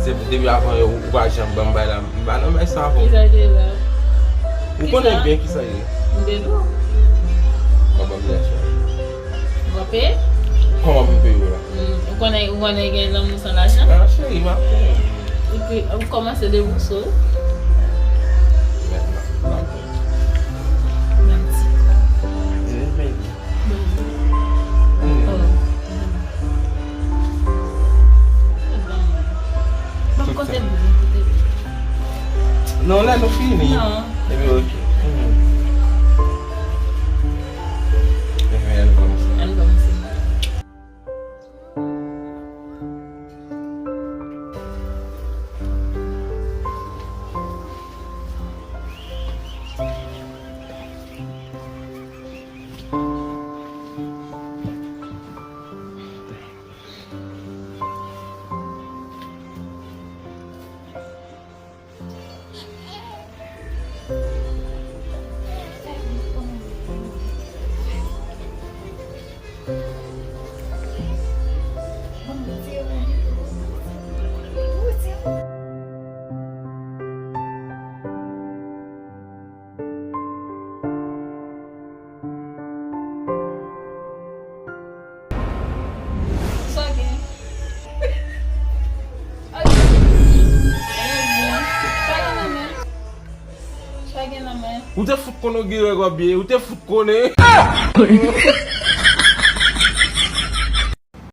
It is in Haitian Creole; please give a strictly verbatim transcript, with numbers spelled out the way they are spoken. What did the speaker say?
Se depi avan yè, ou pa janm ban m bay la. M pa nan bay sa avè w. Kisa te la? Ou konnen byen kisa ye. M te di w. Ban m bay lajan. Ou va peye? Kòman pou m peye w la? Hmm, ou konnen, ou konnen gen lanmou san lajan? Ah, cheri, m ap peye. Epi, ou kòmanse debouse w. Mèt la, m ap peye. Ban m ti kò. Eh, men. Ban m. Hmm. Oh. Ban m kote boul, kote boul. Non, lè nou fini. Non. Epi, ok. Hmm. Epi, ann kòmanse. Ann kòmanse. Sa gen? Sa gen nan men? Sa gen nan men? Ou te fout konnen w gen règ w ap byen, ou te fout konnen.